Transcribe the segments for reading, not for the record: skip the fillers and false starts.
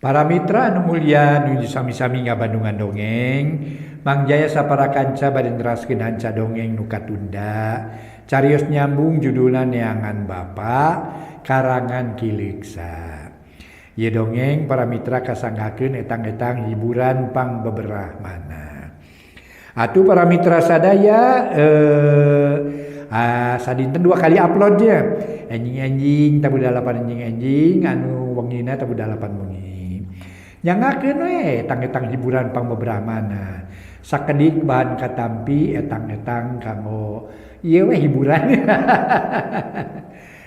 Para mitra anu mulia nuju sami-sami ngabandungan dongeng, Mang Jaya sapara kanca bade neraskeun hanca dongeng nu katunda. Carios nyambung judulna Neangan Bapa karangan Ki Leuksa. Ieu dongeng para mitra kasanggakeun etang-etang hiburan pang beberah mana. Atuh para mitra sadaya sadinten 2 kali uploadnya. Enjing-enjing tabuh 8 enjing-enjing anu wengina tabuh 8 wengi. Nyangakeun we etang-etang hiburan pang beberah mana. Sakedik bahan katampi etang-etang kanggo ieu we hiburan.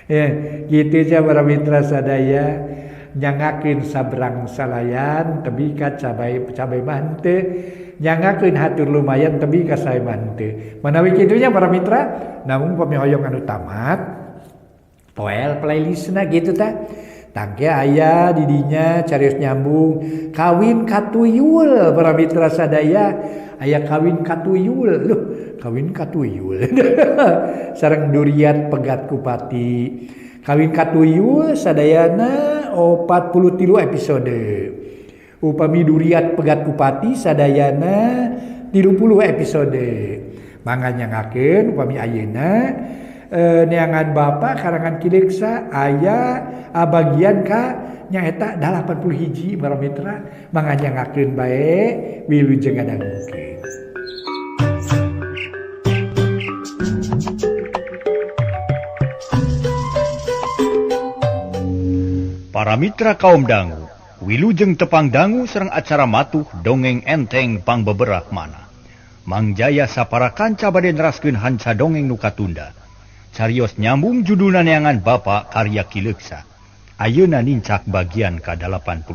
Ya, gitu aja para mitra sadaya. Nyangakeun sabrang salayan tebi ka cabai mante. Nyangakeun hatur lumayan tebi ka sae mante. Manawi kitunya para mitra, namun pami hoyong anu tamat toel playlistna gitu ta. Tangke aya didinya carios nyambung kawin katuyul para mitra sadaya, aya kawin katuyul loh, kawin katuyul. Sareng duriat pegat kupati. Kawin katuyul sadayana 43 episode. Upami duriat pegat kupati sadayana 30 episode. Mangga nyangakeun upami ayeuna neangan Bapa karangan Ki Leuksa aya bagian ka nyaeta 81 para mitra, mangga nyangakeun bae wilujeng ngadangukeun. Para mitra kaum dangu, wilujeng tepang dangu sareng acara matuh dongeng enteng pangbeberah mana. Mang Jaya sapara kanca bade neraskeun hanca dongeng nu katunda. Carios nyambung judulna Neangan Bapa karya Ki Leuksa. Ayeuna nincak bagian ka-81.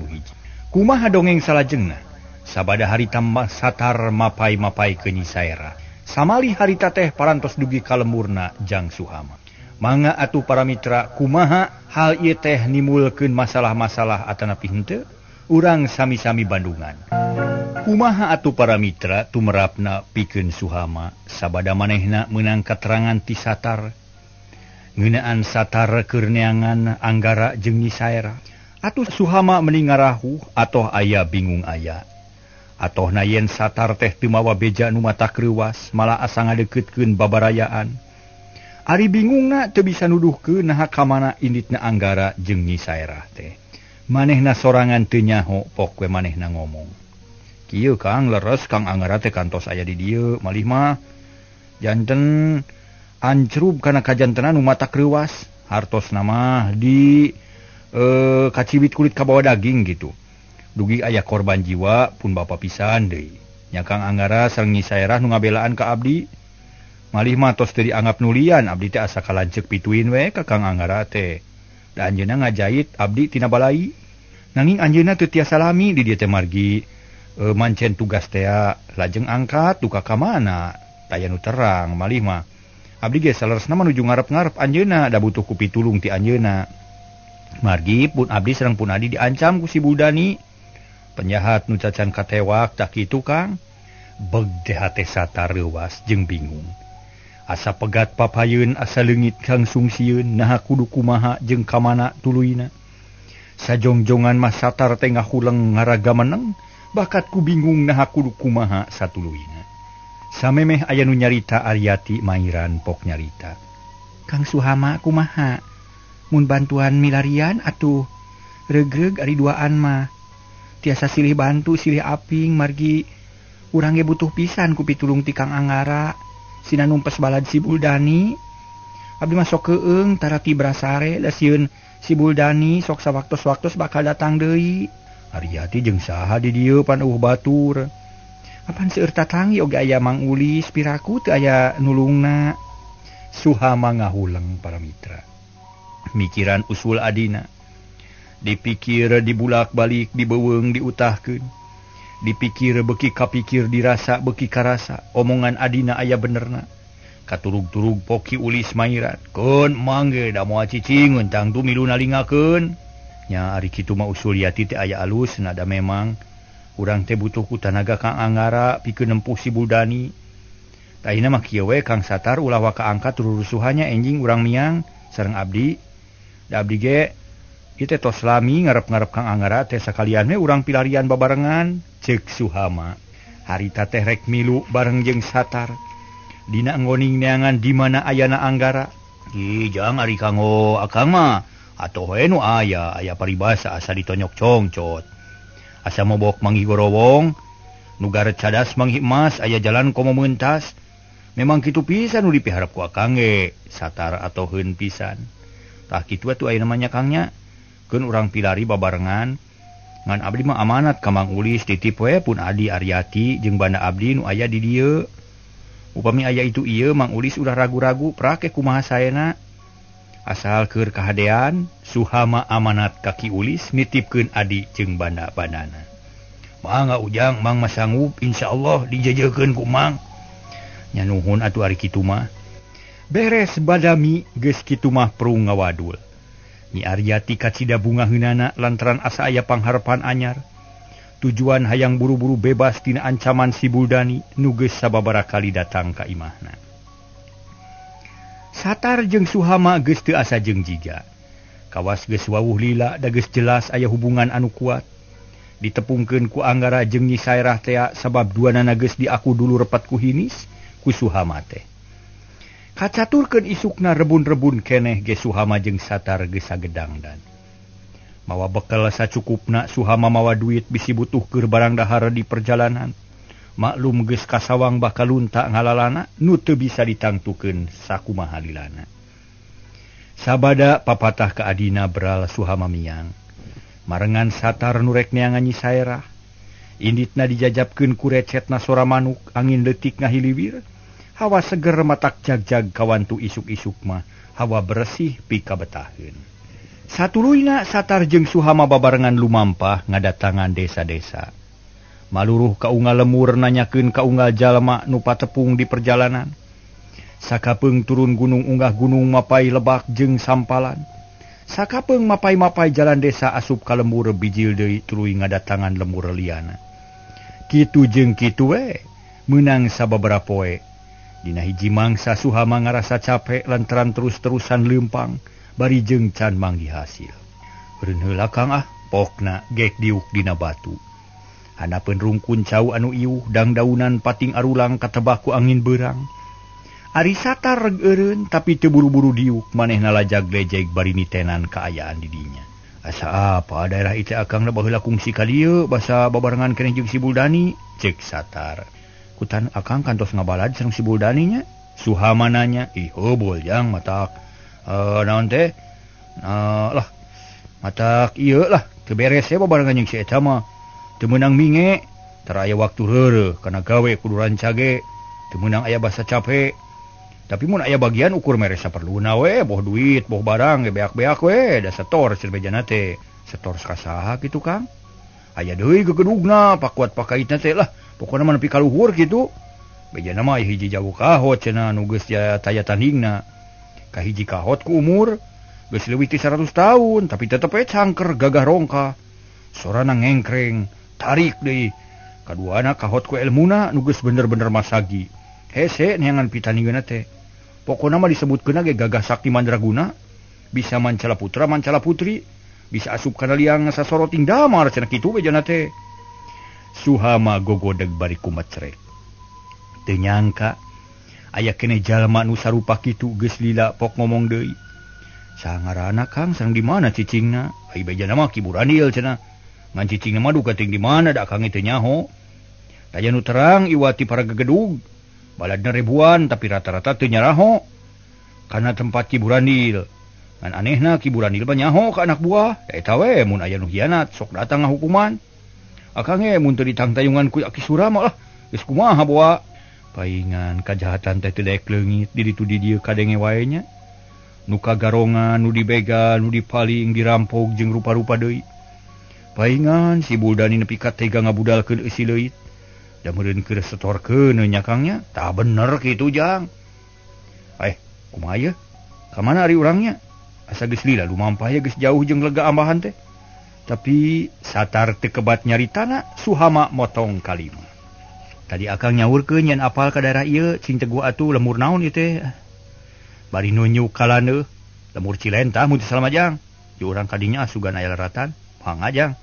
Kumaha dongeng salajengna? Sabada harita satar mapai-mapai ke Nyi Saera. Samali harita teh parantos dugi ka lemurna Jang Suhama. Mangga atuh para mitra, kumaha hal ieu teh nimulkeun masalah-masalah atanapi henteu? Urang sami-sami bandungan. Kumaha atuh para mitra tumerapna pikeun Suhama sabada manehna meunang katerangan ti Satar. Ngeunaan Satar keur neangan Anggara jeung Nyi Saera. Atuh Suhama meni ngarahuh atoh aya bingung aya. Atohna yen Satar teh teu mawa beja nu matak reuwas malah asa ngadeuketkeun babarayaan. Ari bingungna teu bisa nuduhkeun naha ka mana inditna Anggara jeung Nyi Saerah teh. Manehna sorangan teu nyaho pok we manehna ngomong. Kieu Kang, leres Kang Anggara teh kantos aya di dieu malih mah janten ancrub kana kajantenan nu matak reuwas. Hartosna mah di kaciwit kulit kabawa daging gitu. Dugi aya korban jiwa pun bapa pisan deui. Nya Kang Anggara sareng Nyi Saerah nu ngabelaan ka abdi. Malih mah tos teu dianggap nulian, abdi teh asa kalanceuk pituin we ka Kang Anggara teh. Da anjeunna ngajait abdi tina balai. Nanging anjeunna teu tiasa lami di dieu teh margi mancen tugas tea lajeng angkat duka ka mana taya nu terang malih mah. Abdi ge saleresna mah nuju ngarep-ngarep anjeunna da butuh ku pitulung ti anjeunna. Margi pun abdi sareng pun adi diancam ku si Buldani. Penjahat nu cacan katewak tah kitu Kang. Beg teh hate Satar reuwas jeung bingung. Asa pegat papayeun asa leungit langsung sieun naha kudu kumaha jeung ka mana tuluyna. Sajongjongan mah Satar teh ngahuleng ngaraga meneng bakat ku bingung naha kudu kumaha satuluyna. Samemeh aya nu nyarita Aryati Mairan pok nyarita. Kang Suhama kumaha? Mun bantuan milarian atuh regreg ari duaan mah. Tiasa silih bantu silih aping margi urang ge butuh pisan ku pitulung ti Kang Anggara. Sina numpes balad si Buldani. Abdi mah sok keung tarati brasare da sieun si Buldani sok sawaktos-waktos bakal datang deui. Aryati jeung saha di dieu pan eueuh batur. Apan seueur tatangi oge aya Mang Ulis piraku teu aya nulungna. Suhama ngahuleng para mitra. Mikiran usul adina. Dipikir dibulak-balik dibeuweung diutahkeun. Dipikir beki kapikir dirasa beki karasa omongan adina aya benerna. Katurug-turug poki Ulis Mairan. Keun mangge da moal cicing tangtu milu nalingakeun. Nya ari kitu mah usul Yati teh aya alus nada memang urang teh butuh ku tanaga Kang Anggara pikeun nempuh si Buldani. Taina mah kieu we Kang Satar ulah waka angkat rurusuhannya enjing urang miang sareng abdi. Da abdi ge Ieu teh tos lami ngarep-ngarep Kang Anggara teh sakalian we urang pilarian babarengan ceuk Suhama. Harita teh rek milu bareng jeung Satar. Dina nggoning neangan di mana ayana Anggara. Ih jang ari kanggo akang mah atoh we nu aya aya paribasa asa ditonyok congcot. Asa mobok manggih gorowong, nu garet cadas manggih emas aya jalan komo mentas. Memang kitu pisan nu dipiharap ku akang ge, Satar atoheun pisan. Tah kitu atuh aya namanya Kangnya. Keun urang pilari babarengan. Ngan abdi mah amanat ka Mang Ulis titip we pun Adi Aryati jeung banda abdi nu aya di dieu. Upami aya itu ieu Mang Ulis ulah ragu-ragu prake kumaha saena. Asal keur kahadean Suhama amanat ka Ki Ulis nitipkeun Adi jeung banda-bandana. Mangga Ujang Mang mah sanggup insyaallah dijejekeun ku Mang. Nya nuhun atuh ari kitu mah. Beres badami geus kitu mah prung ngawadul. Nyi Aryati kacida bungaheunana lantaran asa aya pangharepan anyar. Tujuan hayang buru-buru bebas tina ancaman si Buldani nu geus sababaraha kali datang ka imahna. Satar jeung Suhama geus teu asa jeung jiga. Kawas geus wawuh lila da geus jelas aya hubungan anu kuat. Ditepungkeun ku Anggara jeung Nyi Saerah tea sabab duanana geus diaku dulu repat ku hinis ku Suhama teh. Kacaturkeun isukna rebun-rebun keneh ge Suhama jeung Satar geus sagedangdan. Mawa bekel sacukupna Suhama mawa duit bisi butuh keur barang dahar di perjalanan. Maklum geus kasawang bakal lunta ngalalana nu teu bisa ditangtukeun sakumaha lilana. Sabada papatah ka adina beral Suhama miang. Marengan Satar nu rek neangan Nyi Saerah. Inditna dijajabkeun ku recetna sora manuk, angin leutik ngahiliwir. Hawa seger matak jag-jag kawantu isuk-isuk mah, hawa bersih pikabetaheun. Satuluyna Satar jeung Suhama babarengan lumampah ngadatangan desa-desa. Maluruh ka unggal lemur nanyakeun ka unggal jalma nu patepung di perjalanan. Sakapeung turun gunung unggah gunung mapai lebak jeung sampalan. Sakapeung mapai-mapai jalan desa asup ka lembur bijil deui tuluy ngadatangan lemur liana. Kitu jeung kitu we meunang sababaraha poe. Dina hiji mangsa Suhama ngarasa capek lantaran terus-terusan leumpang bari jeung can manggih hasil. Eureun heula Kang ah, pokna gek diuk dina batu. Hanapeun rungkun cau anu iuh dangdaunan pating arulang katebak ku angin beurang. Ari Satar reg eureun tapi teu buru-buru diuk manehna lajag-lejeg bari nitenan kaayaan di dinya. Asa apa daerah ieu akang baheula kungsi ka dieu basa babarengan keneh jeung si Buldani, ceuk Satar. Kutan akang kantos ngabalad sareng si Buldani nya. Suhama nanya, ih heubeul jang matak naon teh? Lah matak ieu lah teu beres we babarengan jeung si eta mah. Teu meunang minge, tara aya waktu reureuh kana gawe kudu rancage, teu meunang aya basa cape. Tapi mun aya bagian ukur mere saperluna we, boh duit, boh barang ge beak-beak we, da setor cenah bejana teh. Setor ka saha kitu Kang? Aya deui gegedugna, pakuat pakaitna teh lah. Pokona mah nepi ka luhur kitu. Bejana mah hiji jago kahot cenah nu geus taya tandingna. Ka hiji kahot ku umur geus leuwih ti 100 tahun, tapi tetep we cangker gagah rongka. Sorana ngengkreng, tarik deui. Kaduana kahot ku elmuna nu geus bener-bener masagi. Hese neangan pitandingeunna teh. Pokona mah disebutkeun ge gagah sakti mandraguna, bisa mancala putra mancala putri, bisa asup kana liang sasoroting damar cenah kitu bejana teh. Suhama gogodeg bari kumecrek. Teu nyangka aya keneh jalma nu sarupa kitu geus lila pok ngomong deui. Sangarana Kang sareng di mana cicingna? Ai bejana mah Ki Burandil cenah. Ngan cicingna mah duka ting di mana da akang teu nyaho. Taya nu terang iwati para gegedug. Baladna ribuan tapi rata-rata teu nyaraho kana tempat Ki Burandil. Ngan anehna Ki Burandil mah nyaho ka anak buah. Da eta we mun aya nu hianat sok datang ngahukuman. Akang ge mun teu ditangtayungan ku Aki Surama lah geus kumaha boa. Paingan kajahatan teh teu daek leungit di ditu di dieu kadenge wae nya. Nu kagarongan, nu dibegal, nu dipaling, dirampok jeung rupa-rupa deui. Paingan si Buldani nepi ka tega ngabudalkeun eusi leuit. Da meureun keur setorkeun nya Kang nya. Tah bener kitu Jang. Kumaha ieu? Ka mana ari urangnya? Asa geus lila lumampah ye geus jauh jeung lega ambahan teh. Tapi Satar teu kebat nyaritana Suhama motong kalima. Tadi akang nyaurkeun yen apal ka daerah ieu cing teguh atuh lemur naon ieu teh. Bari nunjuk ka landeuh, lemur Cilentah mun teu salah mah Jang. Di urang kadinya asugan aya laratan. Pangajang.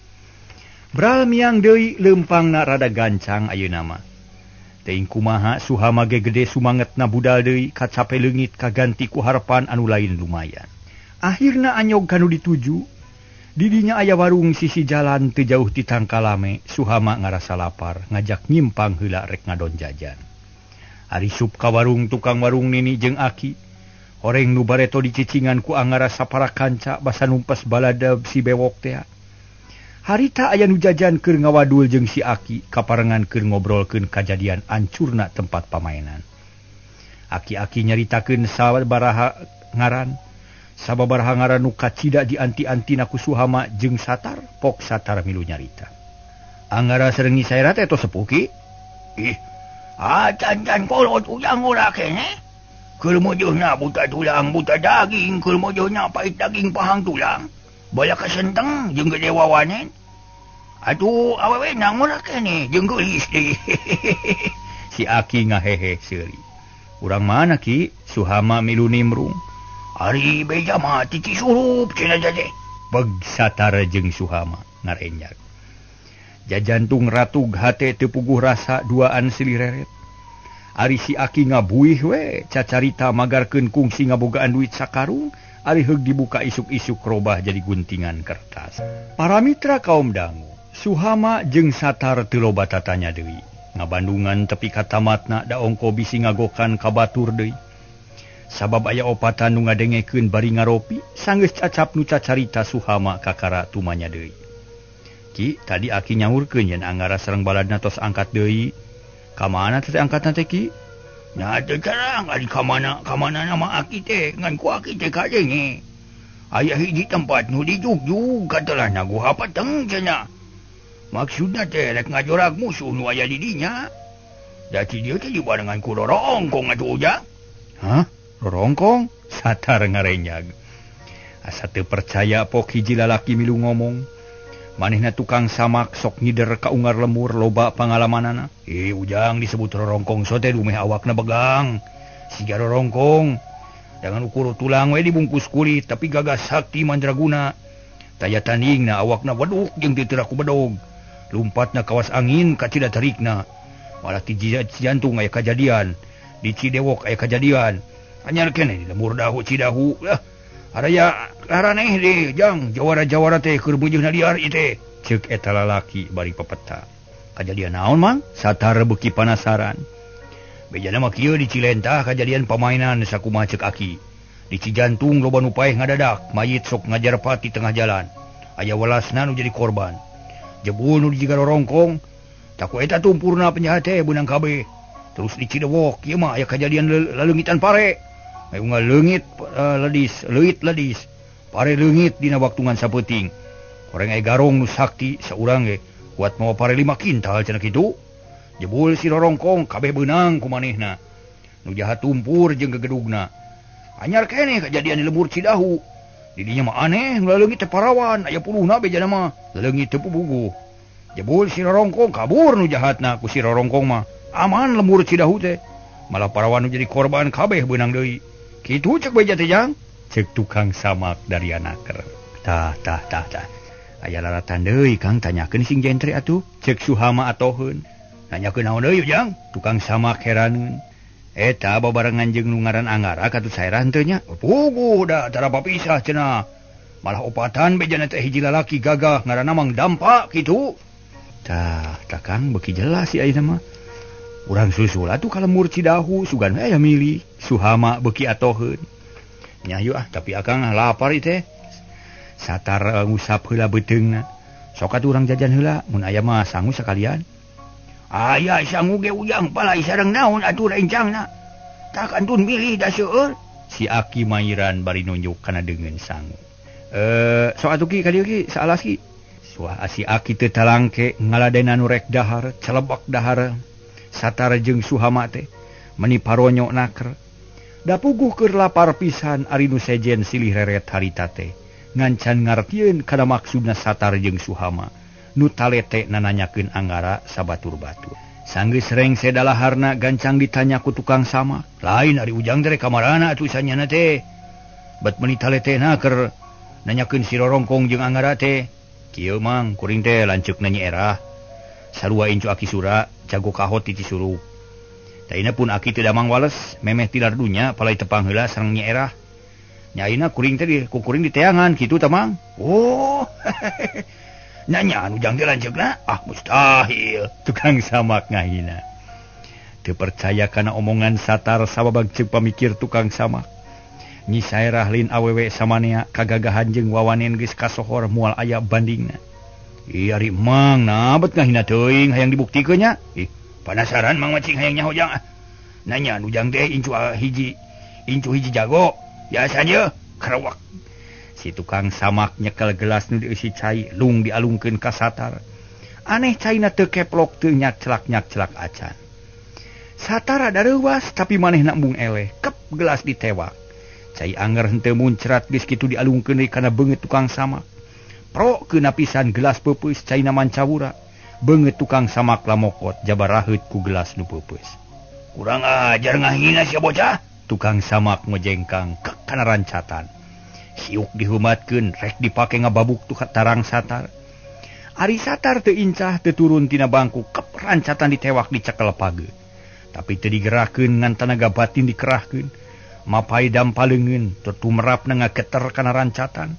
Bral miang deui leumpangna rada gancang ayeuna mah. Teuing kumaha Suhama ge gede sumangetna budal deui kacape leungit kaganti ku harepan anu lain lumayan. Akhirna anyog kanu dituju. Didinya aya warung sisi jalan teu jauh ti Tangkalame. Suhama ngarasa lapar, ngajak nyimpang heula rek ngadon jajan. Ari sup ka warung tukang warung nini jeung aki. Horeng nu bareto dicicingan ku Angara sapara kanca basa numpes balada si bewok teh. Harita aya nu jajan keur ngawadul jeung si aki kaparengan keur ngobrolkeun kajadian ancurna tempat pamainan. Aki-aki nyaritakeun sababaraha ngaran, sababaraha ngaran nu kacida dianti-antina ku Suhama jeung Satar, pok Satar milu nyarita. Angara serengi saera teh tos sepuh ki? Ih, acan-can kolot ujang ora keneh. Keur mojohna buta tulang buta daging, keur mojohna pait daging pahang tulang. Baya kasenteng jeung gede wawanen. Atuh awewe nang ora keneh jeung geulis deui. Si aki ngahehe seuri. Urang mana ki? Suhama milu nimrung. Ari beja mah ti Cisurup cenah teh. Beg Satar jeung Suhama ngarenjag. Jajantung ratug hate teu puguh rasa duaan silih reret. Ari si aki ngabuih we cacarita magarkeun kungsi ngabogaan duit sakarung, ari heug dibuka isuk-isuk robah jadi guntingan kertas. Para mitra kaum dangu, Suhama jeung Satar teu loba tatanya deui. Ngabandungan tepi ka tamatna da ongko bisi ngagokan ka batur deui. Sabab aya opatan nu ngadengekeun bari ngaropi, sanggeus cacap nu cacarita Suhama kakara tumanya deui. Ki, tadi aki nyaurkeun yen Angara sareng baladna tos angkat deui. Ka mana teh angkatna teh ki? Nya teu terang ari ka mana nama aki teh ngan ku aki teh kadenge. Aya hiji tempat nu dijugjug katelahna guha peteng cenah. Maksudna teh rek ngajorag musuh nu aya di dinya. Da ti dieu teh dibarengan ku rorongkong atuh ujang. Hah? Rorongkong? Satar ngarenyag. Asa teu percaya pok hiji lalaki milu ngomong. Manehna tukang samak sok ngider ka ungar lemur loba pangalamanana. Eh ujang disebut rorongkong sote dumeh awakna begang. Siga rorongkong. Jangan ukur tulang we dibungkus kulit tapi gagas sakti mandraguna. Taya tandingna awakna weduk jeung teu teu ku bedog. Lumpatna kawas angin kacida tarikna. Malah ti Cijantung aya kajadian, di Cidewok aya kajadian. Anyar keneh di lemur dahu Cidahu lah. Araya araneh deh jang jawara-jawara teh keur beujeuna liar ieu teh. Ceuk eta lalaki bari pepeta. Kajadian naon mang? Satar beuki panasaran. Bejana mah kieu di Cilentah kajadian pamainan sakumaha ceuk aki. Di Cijantung loba nu paeh ngadadak, mayit sok ngajarpat di tengah jalan. Aya welasna nu jadi korban. Jebul nu dijiga rorongkong, taku eta tumpurna penjahat teh beunang kabeh. Terus di Cidewok ieu mah aya kajadian laleungitan pare. Ayo ngaleungit ledis, leuit ledis. Pare leungit dina waktu ngan sapeuting. Koreng aya garong nu sakti saurang ge kuat mawa pare 5 kintal cenah kitu. Jebul si rorongkong kabeh beunang ku manehna. Nu jahat tumpur jeung gegedugna. Anyar keneh kajadian di lembur Cidahu. Di dinya mah aneh nu laleungit teh parawan aya puluhna bejana mah. Laleungit teu puguh. Jebul si rorongkong kabur nu jahatna ku si rorongkong mah. Aman lembur Cidahu teh. Malah parawan nu jadi korban kabeh beunang deui. Kitu cek beja teh jang. Cek tukang samak dari anaker. Tah tah tah tah. Aya laratan deui Kang tanyakeun sing jentre atuh. Cek Suhama atoheun. Nanyakeun naon deui jang? Tukang samak heraneun. Eta babarengan jeung nu ngaran Angara katuh saerah henteu nya. Puguh da tara papisah cenah. Malah opatan bejana teh hiji lalaki gagah ngaranna Mang Dampa kitu. Tah, tah Kang beuki jelas si ayeuna mah. Urang susul atuh ka lembur Cidahu sugan we aya milih. Suhama beuki atoheun. Nya hayu ah tapi akang lapar ieu teh. Satar ngusap heula beuteungna. Sok atuh urang jajan heula mun aya mah sangu sakalian. Aya sangu ge ujang palai sareng naon atuh rencangna. Tak antun milih da seueur. Si aki mairan bari nunjuk kana deungeun sangu. Sok atuh ki ka dieu ki saalas ki. Suah si aki teu talangke ngaladena nu rek dahar, celebak dahar. Satar jeung Suhama teh meni paronyo naker. Da puguh keur lapar pisan ari nu sejen silih reret harita teh. Ngancan ngartieun kana maksudna Satar jeung Suhama. Nu talete nananyakeun Angara sabatur-batur. Sanggeus rengse dalaharna gancang ditanya ku tukang samak. Lain ari ujang teh kamarana atuh sanyana teh. Bet meni talete naker. Nanyakeun si Rorongkong jeung Anggara teh. Kieu Mang, kuring teh lanceukna Nyi Erah. Sarua incu Aki Sura, jago kahot ti Cisurup. Taina pun aki teu damang wales, memeh tilar dunya palai tepang heula sareng Nyi Erah. Nyaina kuring teh ku kuring diteangan kitu tah Mang. Oh. Nanya anu jang teh lanceukna? Ah mustahil. Tukang samak ngahina. Teu percaya kana omongan Satar sababag ceuk pamikir tukang samak. Nyi Saerah lain awewe samanea kagagahan jeung wawanen geus kasohor moal aya bandingna. Ih ari Mang nah bet ngahina teuing hayang dibuktikeun nya. Ih panasaran Mang macing hayang nyaho jang. Nanya anu jang teh incu hiji jago. Biasa ye kerawak. Si tukang samak nyekel gelas nu dieusi cai lung dialungkeun ka Satar. Aneh caina teu keplok teu nyacelak-nyacelak acan. Satara dareuwas tapi manehna embung eleh, kep gelas ditewak. Cai anger henteu muncrat geus kitu dialungkeun deui kana beungeut tukang samak. Pro keuna pisan gelas peupeus caina mancawura. Beungeut tukang samak lamokot jabar raheut ku gelas nu peupeus. Kurang ajar ngahina sia bocah. Tukang samak ngojengkang ke kana rancatan. Siuk diheumatkeun rek dipake ngababuk tu tarang Satar. Ari Satar teu incah teu turun tina bangku kep rancatan ditewak dicekel page. Tapi teu digerakkeun ngan tanaga batin dikerahkeun. Mapai dampaleungeun tetumerapna ngageter kana rancatan.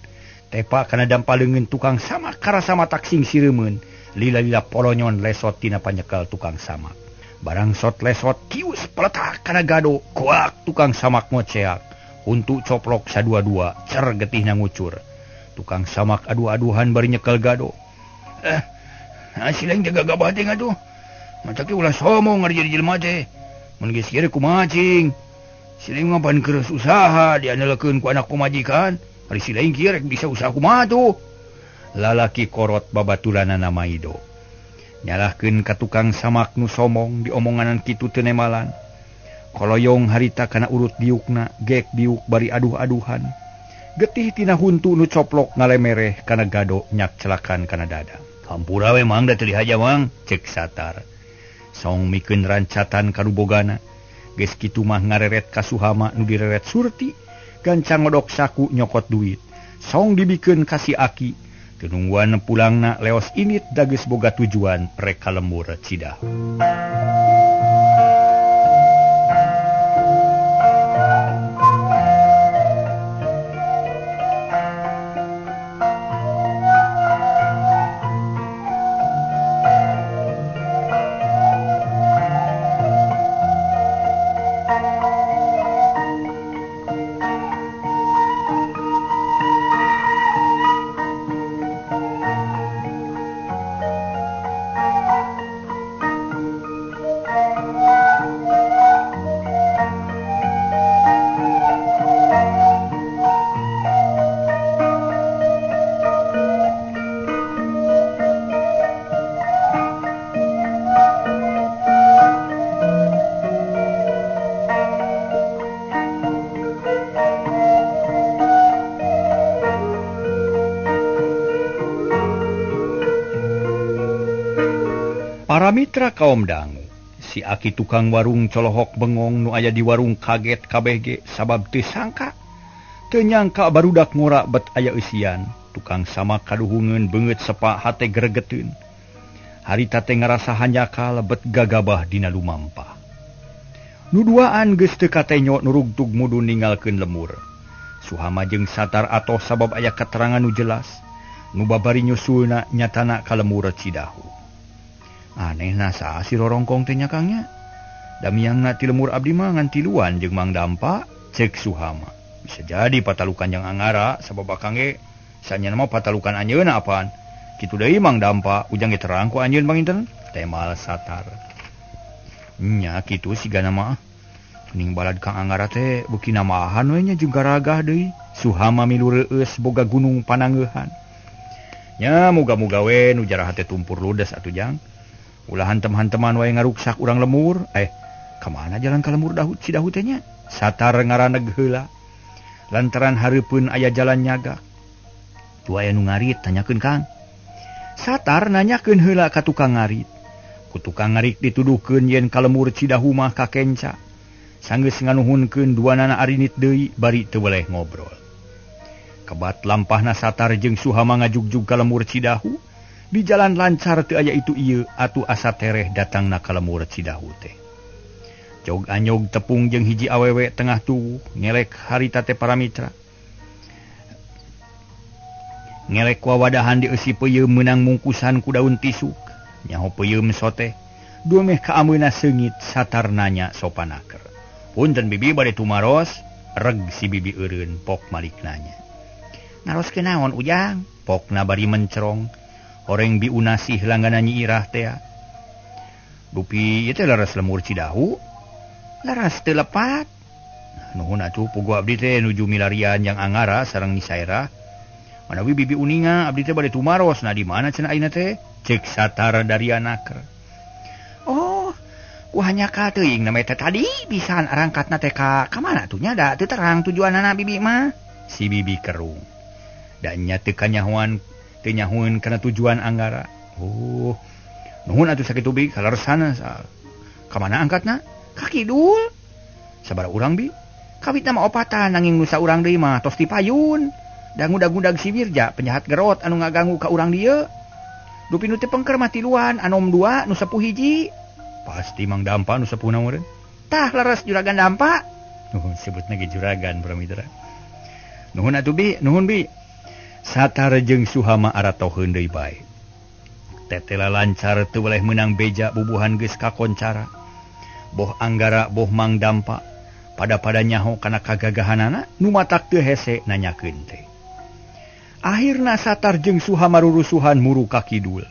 Tepa kana dampaleungeun tukang samak karasa matak sing sireumeun. Lila-lila polonyon lesot tina panyekel tukang samak. Barang sot lesot kius peletak kana gado kuak tukang samak ngoceak. Huntu coplok sadua-dua cer getihna ngucur. Tukang samak adu-aduhan bari nyekel gado. Sileng jaga gabah teh atuh. Matak ulah sombong ari jadi jelema teh. Mun geus kieu kumaha cing? Sileng mah pan keur usaha diandalkeun ku anak pamajikan. Ari sileng kieu rek bisa usaha kumaha tuh? Lalaki korot babaturanana maido. Nyalahkeun ka tukang samak nu somong diomonganan kitu teu nemalan. Koloyong harita kana urut diukna, gek diuk bari aduh-aduhan. Getih tina huntu nu coplok ngalemereh kana gado nyak celakan kana dada. Hampura we Mang da teu dihaja Mang, cek Satar. Song mikeun rancatan karubogana. Geus kitu mah ngareret ka Suhama nu direret Surti, gancang ngodok saku nyokot duit. Song dibikeun ka si Aki. Teu nungguan pulangna leos init da geus boga tujuan rek ka lembur Cidahu. Para mitra kaum dangu, si aki tukang warung colohok bengong nu aya di warung kaget kabeh ge sabab teu sangka. Teu nyangka barudak ngora bet aya eusian, tukang samak kaduhungeun beungeut sepa hate gregeteun. Harita teh ngarasa hanjakal bet gagabah dina lumampah. Nu duaan geus teu katenyo nu rugtug mudun ninggalkeun lemur. Suhama jeung Satar atoh sabab aya keterangan nu jelas, nu babari nyusulna nyatana ka lemur Cidahu. Aneh nasa si Rorongkong teh nya Kang nya. Damiangna ti lemur abdi mah ngan tiluan jeung Mang Dampa, cek Suhama. Bisa jadi patalukan yang Angara sabab akang ge sanyana mah patalukan anjeunna apaan. Kitu deui Mang Dampa, ujang ge terang ku anjeun panginten. Temal Satar. Nya kitu sigana mah. Ning balad Kang Angara teh beuki namahan we nya jeung garagah deui. Suhama milu reueus boga gunung pananggeuhan. Nya muga-muga we nu jarahat teh tumpur ludes atuh jang. Ulah hantem-hanteman wae ngaruksak urang lemur. Kamana jalan ka lemur Dahu Cidahu teh nya? Satar ngaraneg heula. Lantaran hareupeun aya jalan nyagak. Tu aya nu ngarit tanyakeun Kang. Satar nanyakeun heula ka tukang ngarit. Ku tukang ngarit dituduhkeun yen ka lemur Cidahu mah kakenca. Sanggeus nganuhunkeun duanana arinit deui bari teu weleh ngobrol. Kebat lampahna Satar jeung Suhama ngajugjug ka lemur Cidahu. Di jalan lancar teu aya itu ieu atuh asa tereh datangna ka lemur Cidahu teh. Jog anyog tepung jeung hiji awewe tengah tuwuh ngelek harita teh para mitra. Ngelek wawadahan dieusi peuyeum meunang mungkusan ku daun tisuk. Nyaho peuyeum sote. Dumeh kaameuna seungit Satar nanya sopanaker. Punten bibi bade tumaros, reg si bibi eureun pok malik nanya. Naros ke naon ujang? Pokna bari mencerong. Horeng biunasih langganan Nyi Irah tea. Dupi ieu teh laras lemur Cidahu. Laras teu lepat. Nuhun atuh puguh abdi teh nuju milarian jang Angara sareng Nyi Sairah. Manawi bibi uninga abdi teh bade tumaros, nah di mana cenah ayeuna teh? Cek Satar dari anaker. Oh, ku hanya ka teuing na teh tadi bisaan arangkatna teh ka mana tuh nya da teu terang tujuanana bibi mah. Si bibi kerung. Da nya teu kanyahoan teu nyahoeun kana tujuan Anggara. Oh, nuhun atuh sakitu bi kaleresana. Ka mana angkatna? Ka kidul. Sabaraha urang bi? Kawitna mah opatan nanging nu saurang deui mah tos dipayun. Da ngudag-ngudag si Wirja penjahat gerot anu ngaganggu ka urang dieu. Dupi nu teu pengker mah tiluan, anom dua nu sepuh hiji. Pasti Mang Dampa nu sepuhna meureun. Tah leres juragan Dampa. Nuhun sebutna ge juragan para mitra. Nuhun atuh bi, nuhun bi. Satar jeung Suhama aratoheun deui bae. Tetela lancar teu weleh meunang beja bubuhan geus kakoncara. Boh Anggara boh Mang Dampa pada-pada nyaho kana kagagahanana nu matak teu hese nanyakeun teh. Akhirna Satar jeung Suhama rurusuhan muru ka kidul.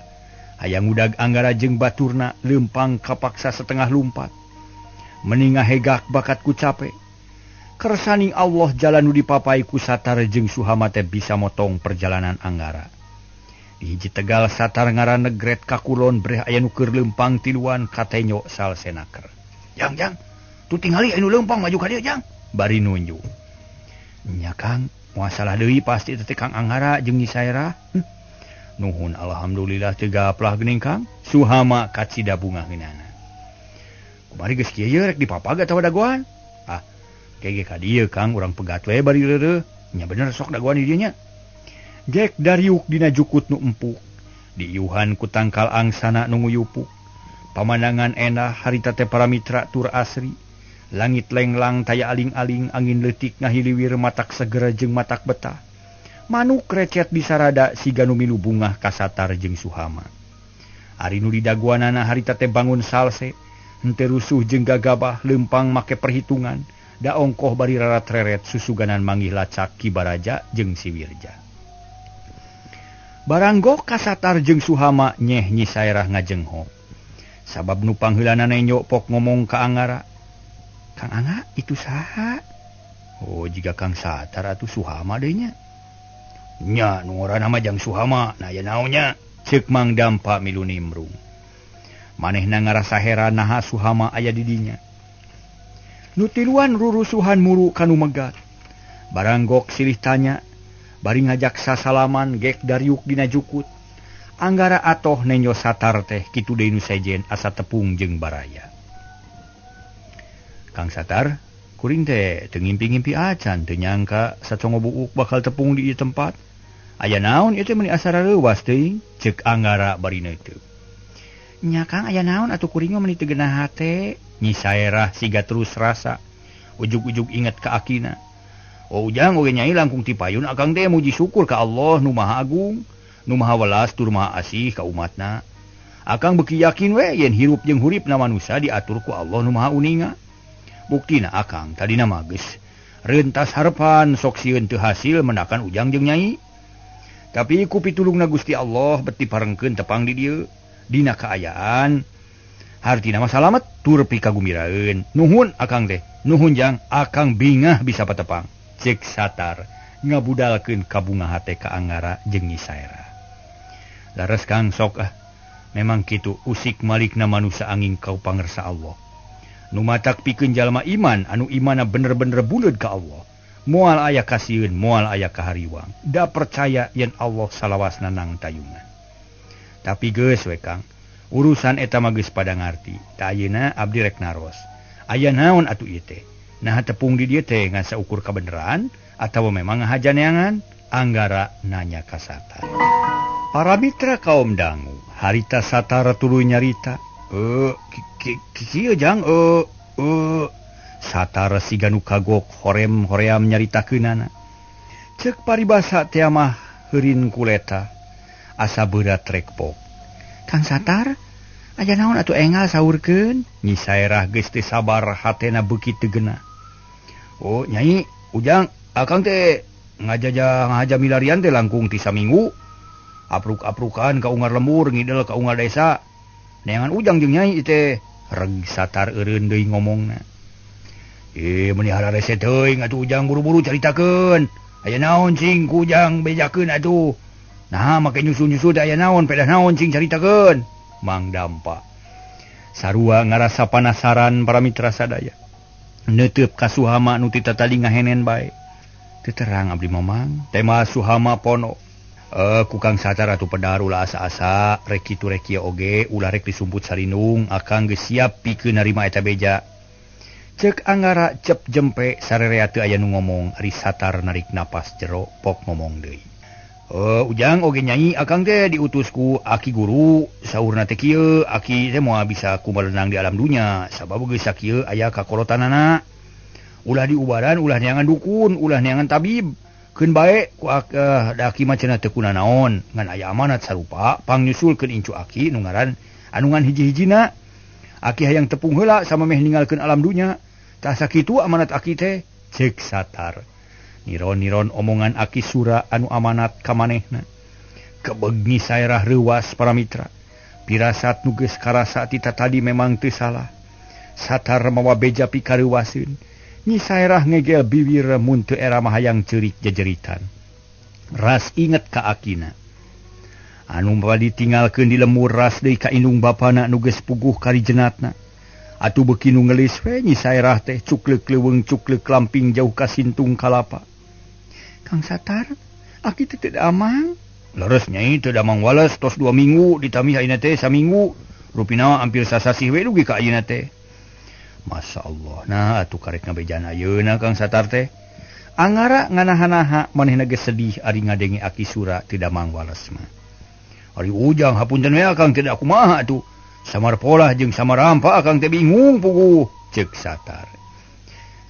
Hayang ngudag Anggara jeung baturna leumpang kapaksa setengah lumpat. Meni ngahegak bakat ku cape. Kersaning Allah jalan nu dipapai ku Satar jeung Suhama teh bisa motong perjalanan Anggara. Di hiji tegal Satar ngaranegret ka kulon breh aya nu keur leumpang tiluan katenyo salsenaker. Jang jang, tu tingali aya nu leumpang maju ka dieu jang. Bari nunjuk. Nya Kang, moal salah deui pasti teh Kang Anggara jeung Nyi Sairah. Nuhun alhamdulillah teu gaplah geuning Kang. Suhama kacida bungah ngeunana. Kumari geus kieu rek dipapag atawa dagoan? Ah, kege ka dieu Kang urang pegat we bari reureuh. Nya bener sok dagoan di dieu nya. Gek dariuk dina jukut nu empuk. Diiuhan ku tangkal angsana nu nguyupuk. Pamandangan endah harita teh para mitra tur asri. Langit lenglang taya aling-aling angin leutik ngahiliwir matak segera jeung matak betah. Manuk recet disarada siga nu milu bungah ka Satar jeung Suhama. Ari nu didaguanana harita teh bangun salse, henteu rusuh jeung gagabah leumpang make perhitungan, da ongkoh bari rarat-reret susuganan manggih lacak Ki Baraja jeung si Wirja. Baranggok ka Satar jeung Suhama nyeh Nyi Sairah ngajengho. Sabab nu pangheulana nenyo pok ngomong ka Anggara. Kang Angga itu saha? Oh jika Kang Satar atuh Suhama deui nya. Nya nu ngaranna mah jang Suhama, nah aya naonnya? Ceuk Mang Dampa milu nimbrung. Manehna ngarasa heran naha Suhama aya di dinya. Nu tiluan rurusuhan muru kanu megat. Baranggok silih tanya, bari ngajak sasalaman gek dariuk dina jukut. Anggara atoh nenyo Satar teh kitu deui nu sejen asa tepung jeung baraya. Kang Satar, kuring teh teu ngimpi-ngimpi acan teu nyangka sacongo buuk bakal tepung di ieu tempat. Aya naon ieu teh meuni asa rareuwas teuing, ceuk Anggara bari neuteuk. Nya Kang aya naon atuh kuring mah meuni teu genah hate. Nyi Sairah siga terus rasa. Ujug-ujug inget ka akina. Oh ujang oge nyai langkung ti payun akang teh muji syukur ka Allah nu Maha Agung, nu Maha Welas tur Maha Asih ka umatna. Akang beuki yakin we yen hirup jeung huripna manusia diatur ku Allah nu Maha Uninga. Buktina akang tadina mah geus rentas harepan sok sieun teu hasil menakan ujang jeung nyai. Tapi ku pitulungna Gusti Allah beti parengkeun tepang di dieu dina kaayaan hartina mah salamet tur pikagumiraeun. Nuhun akang teh, nuhun jang, akang bingah bisa patepang. Cek Satar ngabudalkeun kabunga hate ka Anggara jeung Nyi Sairah. Laras Kang sok ah, memang kitu usik malikna manusa angin kau pangersa Allah. Nu matak pikeun jalma iman anu imana bener-bener buleud ka Allah. Moal aya kasieun, moal aya kahariwang. Da percaya yen Allah salawasna nang tayungan. Tapi geus we Kang, urusan eta mah geus pada ngarti. Ta ayeuna abdi rek naros. Aya naon atuh ieu teh? Nah tepung di dieu teh ngan saukur kabeneran atawa memang ngahaja neangan? Anggara nanya ka Satar. Para mitra kaum dangu, harita Satar tuluy nyarita. Kieu jang Satar siga nu kagok horem-hoream nyaritakeunana. Ceuk paribasa teh mah heurin kuleta asa beurat rekpok. Kang Satar, aya naon atuh engal saurkeun? Nyi Saerah geus teu sabar hatena beuki teu geuna. Oh, Nyai, Ujang, akang teh ngajaja ngahaja milarian teh langkung ti saminggu. Apruk-aprukan ka unggar lembur ngidel ka unggar desa. Neangan Ujang jeung Nyai teh. Reg Satar eureun deui ngomongna. Meuni hararese teuing atuh Ujang buru-buru caritakeun. Aya naon cing ku Ujang bejakeun atuh. Nah, make nyusul-nyusul aya naon pedah naon cing caritakeun. Mang Dampa sarua ngarasa panasaran para mitra sadaya. Neuteup ka Suhama nu ti tatadi ngahenen bae. Teu terang abdi mamang, tema Suhama pono. Ku Kang Satar atuh pedar ulah asa-asa, rek kitu rek kieu oge ulah rek disumput sarinung, akang geus siap pikeun narima eta beja. Ceuk Anggara cep jempe sarerea teu aya nu ngomong, ari Satar narik napas jero pok ngomong deui. Ujang oge Nyai akang teh diutus ku aki guru saurna teh kieu, aki teh moal bisa kumalenang di alam dunya sabab geus sakieu aya kakolotanana. Ulah diubaran, ulah neangan dukun, ulah neangan tabib. Keun bae ku da aki mah cenah teu kunanaon, ngan aya amanat sarupa pangnyusulkeun incu aki nu ngaran anu ngan hiji-hijina. Aki hayang tepung heula samemeh ninggalkeun alam dunya. Tah sakitu amanat aki teh, ceuk Satar. Niron-niron omongan aki Sura anu amanat ka manehna. Kebeg Nyi Saerah reuwas para mitra. Pirasat nu geus karasa ti tatadi memang teu salah. Satar mawa beja pikareuwaseun. Nyi Saerah ngegel biwir mun teu era mah hayang ceurik jejeritan. Ras inget ka akina. Anu bade ditinggalkeun di lemur ras deui ka indung bapana nu geus puguh karijenatna. Atuh beuki nu ngelis we Nyi Saerah teh cukleuk leuweung cukleuk lamping jauh ka sintung kalapa. Kang Satar, aki teh teu damang. Leres Nyai teu damang wales tos 2 minggu ditambih ayeuna teh saminggu. Rupina hampir sasasih we dugi ka ayeuna teh. Masya Allah, nah atuh karek ngabejaan ayeuna Kang Satar teh. Angara nganaha-naha manehna geus sedih ari ngadenge aki Sura teu damang wales mah. Ari Ujang hapunten we akang teu kumaha atuh. Samar polah jeung samar rampa akang teh bingung puguh, ceuk Satar.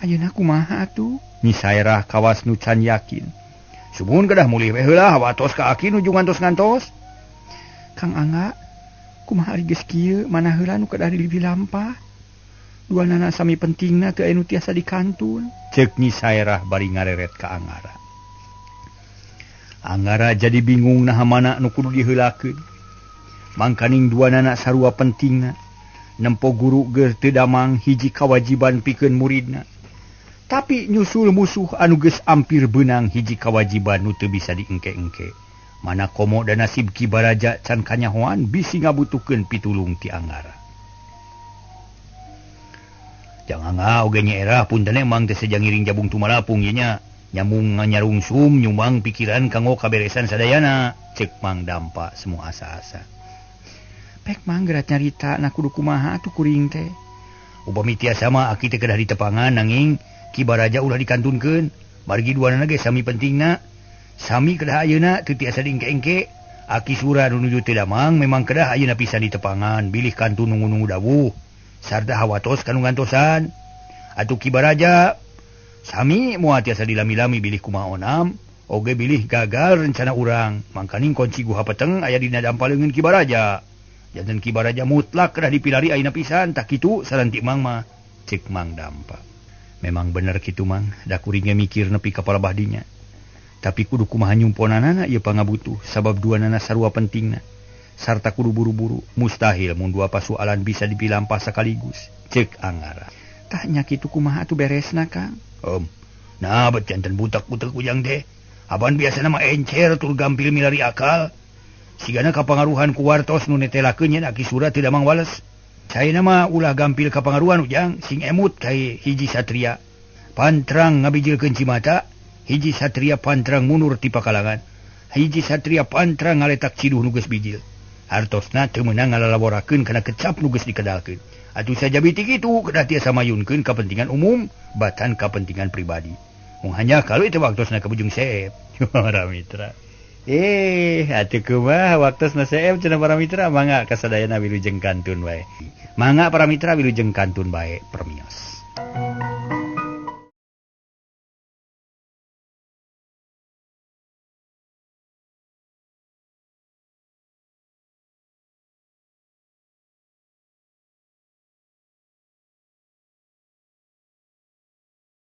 Ayeuna kumaha atuh? Nyi Saerah kawas nu can yakin. Sumuhun kedah mulih we heula hawatos ka aki nuju ngantos-ngantos. Kang Angga, kumaha ari geus kieu mana heula nu kedah dilampah? Dua nana sami pentingna teu aya nu tiasa dikantun. Ceuk Nyi Saerah bari ngareret ka Angara. Angara jadi bingung naha mana nu kudu diheulakeun. Mangkaning dua nana sarua pentingna. Nempo guru geus teu damang hiji kawajiban pikeun muridna. Tapi nyusul musuh anu geus ampir beunang hiji kawajiban nu teu bisa diengke-engke. Mana komo dan nasib Ki Baraja can kanyahoan bisi ngabutuhkeun pitulung ti Angara. Jangan oge Nyi Erah punten emang teh seja ngiring jabung tumalapung ieu nya. Nyambung nyarungsum nyumbang pikiran kanggo kaberesan sadayana. Ceuk Mang Dampa semua asa-asa. Pek Mang gerat nyarita na kudu kumaha atuh kuring teh. Upami tiasa mah aki teh kedah ditepangan nanging Ki Baraja ulah dikantunkeun. Margi duanana ge sami pentingna. Sami kedah ayeuna teu tiasa diengke-engke. Aki Sura nu nuju teu damang memang kedah ayeuna pisan ditepangan bilih kantun nunggu-nunggu dawuh. Sarta hawatos kanu ngantosan. Atuh Ki Baraja sami moal tiasa dilami-lami bilih kumaha onam oge bilih gagal rencana urang. Mangkaning kunci guha peteng aya dina dampa leungeun Ki Baraja. Janten Ki Baraja mutlak kedah dipilari ayeuna pisan tah kitu saran ti Mang mah, ceuk Mang Dampa. Memang bener kitu Mang, da kuring ge mikir nepi ka palebah dinya. Tapi kudu kumaha nyumponanana ieu pangabutuh sabab duanana sarua pentingna. Sarta kudu buru-buru, mustahil mun dua pasualan bisa dipilampah sekaligus, ceuk Angara. Tah nya kitu kumaha atuh beresna Kang? Nah bet janten butak-butak Ujang teh. Aban biasana mah encer tur gampil milari akal. Sigana kapangaruhan ku wartos nu netelakeun nya Aki Sura teu damang wales. Caina mah ulah gampil kapangaruhan Ujang, sing emut kae hiji satria. Pantrang ngabijilkeun cimata, hiji satria pantrang mundur ti pakalangan. Hiji satria pantrang ngaletak ciduh nu geus bijil. Hartosna teu meunang ngalalaborakeun kana kecap nu geus dikedalkeun. Atuh sajabi ti kitu kedah tiasa mayunkeun kapentingan umum batan kapentingan pribadi. Mung hanya kalau itu waktosna ka Bujung Seep. Para mitra. Atuh kumaha waktosna seep cenah para mitra mangga kasadayana wilujeng kantun bae. Mangga para mitra wilujeng kantun bae permios.